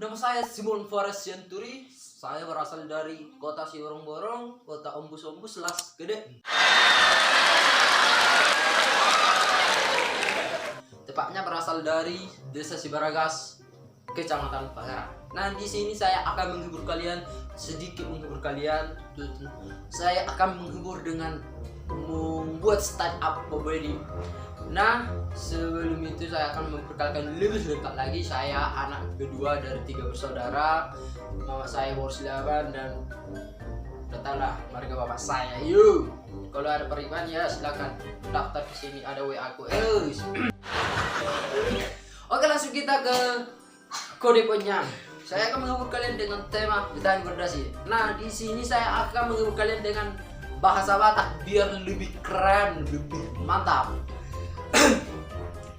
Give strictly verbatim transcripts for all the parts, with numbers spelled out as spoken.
Nama saya Simon Faras Sianturi. Saya berasal dari kota Siborong-borong, kota ombus-ombus, Las Gede. Tepatnya berasal dari Desa Sibaragas, Kecamatan Pagara. Nah, di sini saya akan menghibur kalian, sedikit menghibur kalian. Saya akan menghibur dengan membuat stand up comedy. Nah, sebelum itu saya akan memperkenalkan lebih lengkap lagi. Saya anak kedua dari tiga bersaudara. Mama saya baru selamat dan udah tau lah marga bapak saya. Yuk, kalau ada peribahasa ya silakan daftar ke sini, ada W A aku. Eh, oke, langsung kita ke kode ponyang. Saya akan menghibur kalian dengan tema petani berdasi. Nah, di sini saya akan menghibur kalian dengan bahasa Batak biar lebih keren, lebih mantap.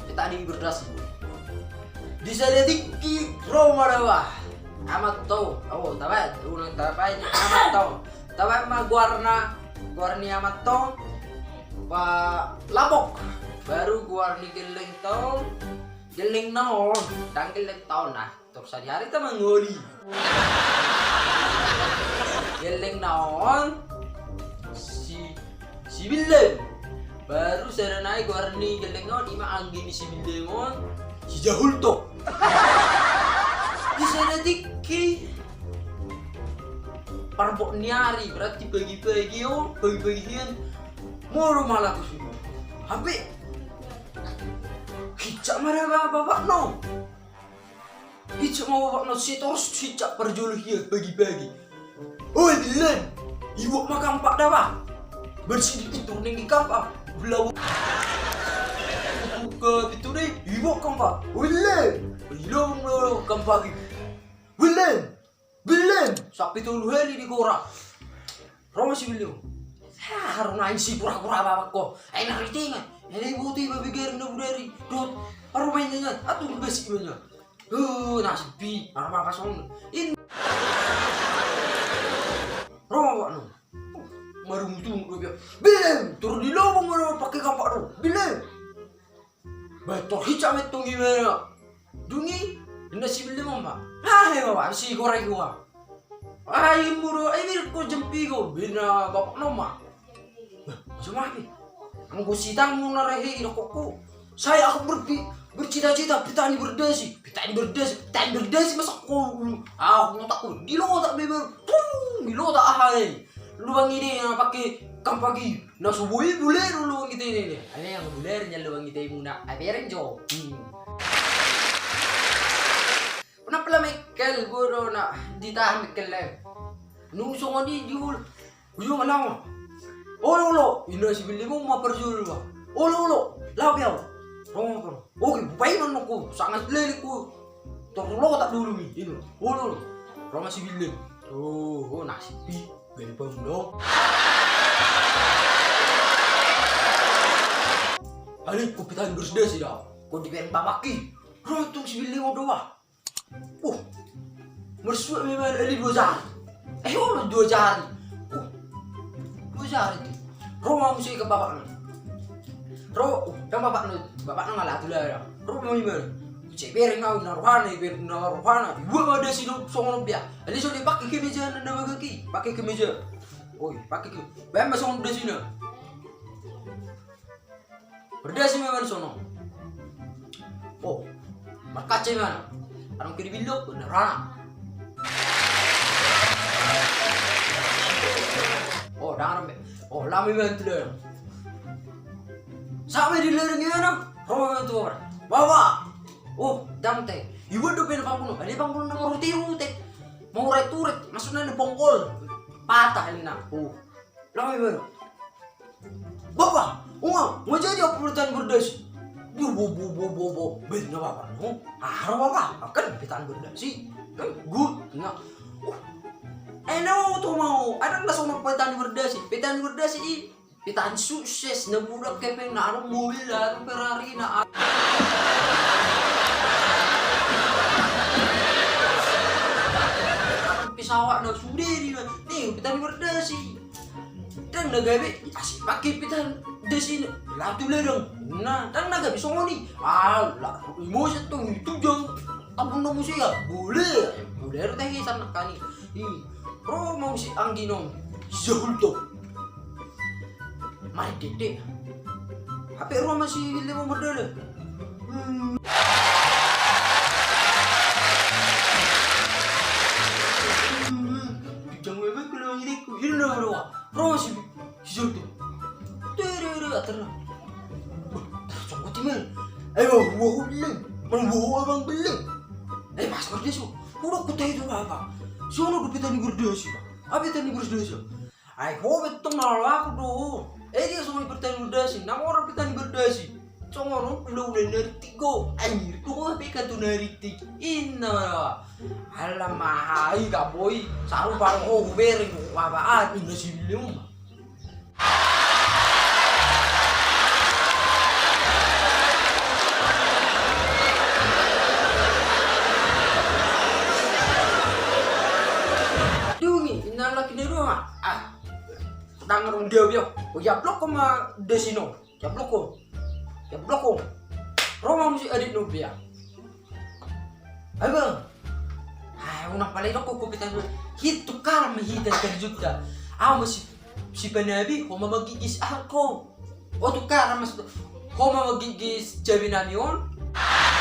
Petani berdasi. Di sada tingki ro ma daba. Amat to. Oh, tabat. Ulang tabat. Amat to. Tabat ma goarna. Goar ni amat to. Pa lapok. Baru goar ni gelleng to. Gelleng na on, ndang gelleng ta on, nah, tor sadihari ta mangoli. Gelleng na on, si, si Billem. Baru sada nai goar ni gelleng na on, ima anggi ni si Billem on, si Jahul to. Di sada tingki parbot ni ari, berarti pagi-pagi on, pagi-pagi hian. Molo malaku sudah. Hape Hicak ma da ba-, bapakna. Hicak ma bapakna, setoros hicak parjolo hian pagi-pagi. Oi, Billem, ibuat ma kampak da ba. Bersih di pintu ning di kampak. Belabu. Buka pintu ning, ibuat kampak. Oi, Billem, ibuat ma kampak i. Billem. Billem, sampe tolu hali digora. Ro ma si Billem. Haru naeng si kura-kura bapak ko. Ai na ritingan. Ai na iboto i babi gari na budari. Dot. Aru main nyanyi. Atu besi main nyanyi. Duh, nasib i. Aru bapak song. In. Ro ma bapak no. Marungu-tungu do dia. Billem, turun di lobong ma do pake kampak do. Billem. Ba, tor hicak ma tong i ma. Dung i, ninna si Billem on ma. Hahe ma ba, si gorai gua. Ai muro, ai mir ko jempi ko, bina bapak noma. Ba, masa mapi. Anggo sitangmu na rehe i dokokku. Saya aku berpi-, bercita-cita petani berdasi. Petani berdasi, petani berdasi masa ko. Aku ngotak ko, di lotak bebe. Pung, di lotak ahai. Lubang ide na pake kampak i. Na so boi buler lubang ide ne. Ane yang buler nya lubang ide muna. Ai bereng jo. Hmm. Pernah pala Michael bodo na ditahan Michael le. Nung songon i diul. Ujung ma laho. Olo, olo. Inda si Billem on ma parjolo ba. Olo, olo. Laho pe au. Ro ma pe au. Oke, bupai ma nokku. Sangat lele ku. Tor lotak dulu mi. Ino. Olo, olo. Ro ma si Billem. Oh, oh, nasib i. Gari pamulo. Alai ko petani berdasi da. Ko dibaen bapak i. Ro tong si Billem on do ba. Uh. Marsuak memang alai dua jari. Eh, olo dua jari. Uh. Dua jari tu. Ro ma muse ke bapakna. Ro, uh, ndang bapakna, bapakna nga laho tu ladang. Ro ma i ma. Cek bereng au na rohana, i bereng na rohana. Ibuat ma dasi do songon on bia. Alai so dipake kemeja na bagak i. Pake kemeja. Oi, pake ke-, baen ma songon dasina. Berdasi ma ibana sono. Oh, markaca ibana. Adong ke di billok, bener ana. Oh, dangar be. Oh, lama ibana tu ladang. Sampe di ladang ibana, ro ibana tu orang. Bapak. Oh, dam te. Iba do pe na pangkuno. Ada pangkuno na marute-rute. Mauret-uret, maksudna na pongkol. Patah ini na. Oh. Lama ibana. Bapa, unga, nga jadi au petani berdasi. Bo, bo, bo, bo, bo, bo. Bena bapa, no? Aha ro bapa, kan petani berdasi. Kan good, na. Uh. Eh, na mau tu mau. Adong na songon petani berdasi. Petani berdasi i. Petani sukses, na budak kepeng, na adong mobil, na adong Ferrari, na adong pesawat, na sude di na. Nih, petani berdasi. Ndang na gabe, asik pake petani berdasi na. Laho tu ladang. Nah, ndang na gabe songon i. Ah, lah, imo setu itu jang. Ampun, no muse ya, boleh. Boleh ro teh, sanak kani. Ih, ro ma muse angginom. Jahul to. Mari dede. Hape ro ma si Lemo mardele. Hmm. Bintang wewe kulo ngiriku. Ini ro, ro. Ro ma si, si Jahul to. Tere, tere, atar. Wah, tar songgot i mel. Ayo, wah, wah, beleng. Mana wah, wah, abang beleng. Eh, pas kau dia su. Udah kutai tu apa? Sono do petani berdasi, Pak. Apa petani berdasi? Ai ho bettong na laho aku do. Eh, dia songon i petani berdasi, na mora petani berdasi. Songon on ulaula na rintik do. Ai mirip do ho hape kan tu na rintik. Inna ma. Ala mahai gaboi. Saru baru ho hubereng do babaan. Inna si Lemo ma. Dungi, inna laki ni rumah. Ah. Dang rung dia, dia. Oh, ya blok ma dasi no. Ya blok ko. Ya blok ko. Ro ma muse adiknu, dia. Ayo, Bang. Ah, unang pala idok ho, ho petani. Hita tukaran ma hita tarjunta. Au ma si, si panabi, ho ma magigis aha ko. Oh, tukaran ma si, ho ma magigis jabi nami on.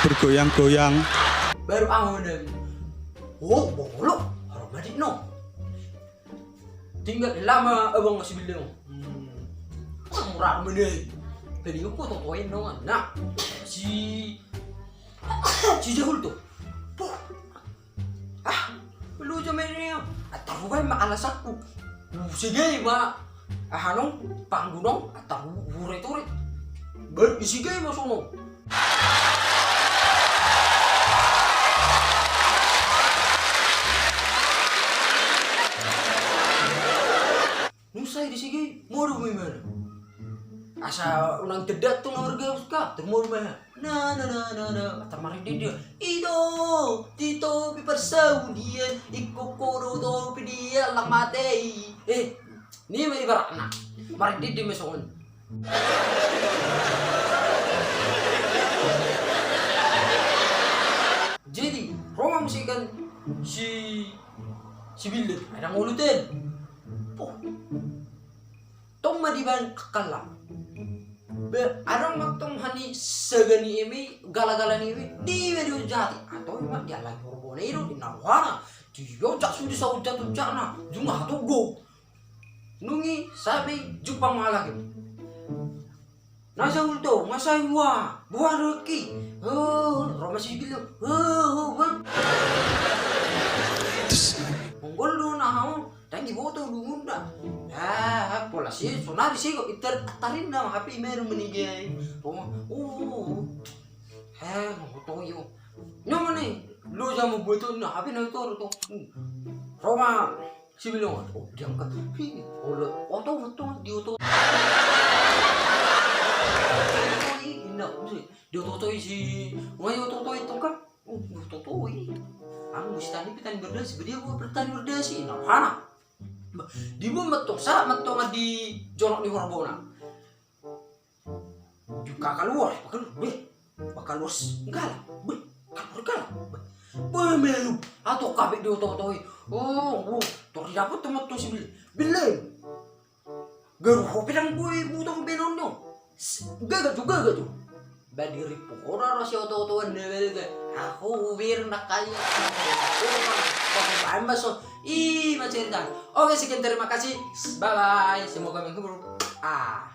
Bergoyang-goyang. Baru au ma nabi. Oh, bolok. Ro ma adiknu. Tinggal lama abang masih bilang. Hmm. Murah mana? Tadi aku tau poin dong. Nah, si, si Jahul to. Poh. Ah, lu jaman ini. Atar hubai ma alasanku. Sigai ma. Aha nong, panggu nong, atar hu-, hure tore. Baru disigai ma sono. Nusai disigai, modom ma imana. Asa unang tedda tu na margabus ka, termodom ma. Na, na, na, na, na. Atar marende dia. Ito, tito, piparsaulian, iko kodo, to, pidia, lang matei. Eh, ni ma ibaratna. Marende dia ma songon. Jadi, ro ma muse kan si, si Bilder, ada ngolu ten. Poh. Tong ma dibaen kalla. Be, adong ma tong hani saga ni eme, gala-gala ni eme, di be diojati. Atau ma dialai horbona i do, di na rohana. Diojat sude saojat-ojatna, jumlah tu go. Nungi sabe jumpang ma lagi. Na Jahul to, masa i ua, buah doki. Oh, ro ma si Bilder. Oh, oh, bang. Monggol do na hau, dang diboto dungunda. Ah, pola si, sonari si kok, iter, tarinna ma hape i meru menigai. Oh, oh, oh. Eh, mau to yo. Nyaman ni, lu sama buat tu, na hape na to, to. Ro ma. Si Bilder, oh, diangkat. Hi, olo, oto, oto, di oto. Oi, inna, muse. Di oto, oto, si, ngai oto, oto, itu kan. Oh, di oto, oto, i. Anu, muse tani, petani berdasi, dia gua petani berdasi. Nah, hana. Di bu metong, sa metong di jonok ni horbona. Juga kaluar, pakaluar, beh. Pakaluar gala, beh. Kaluar gala, beh. Beh, melu. Atau kabek di oto-oto i. Oh, oh. Tor didapot teman tu si Bilder. Bilder. Garu ho pedang boi butong benon no. Gaga tu, gaga tu. Ba diripu ho ro si oto-oto an na bel ga. Aku wir nak kaya. Aku main baso. Ih, macam. Oke, sekian, terima kasih. Bye bye. Semoga menghibur. Ah.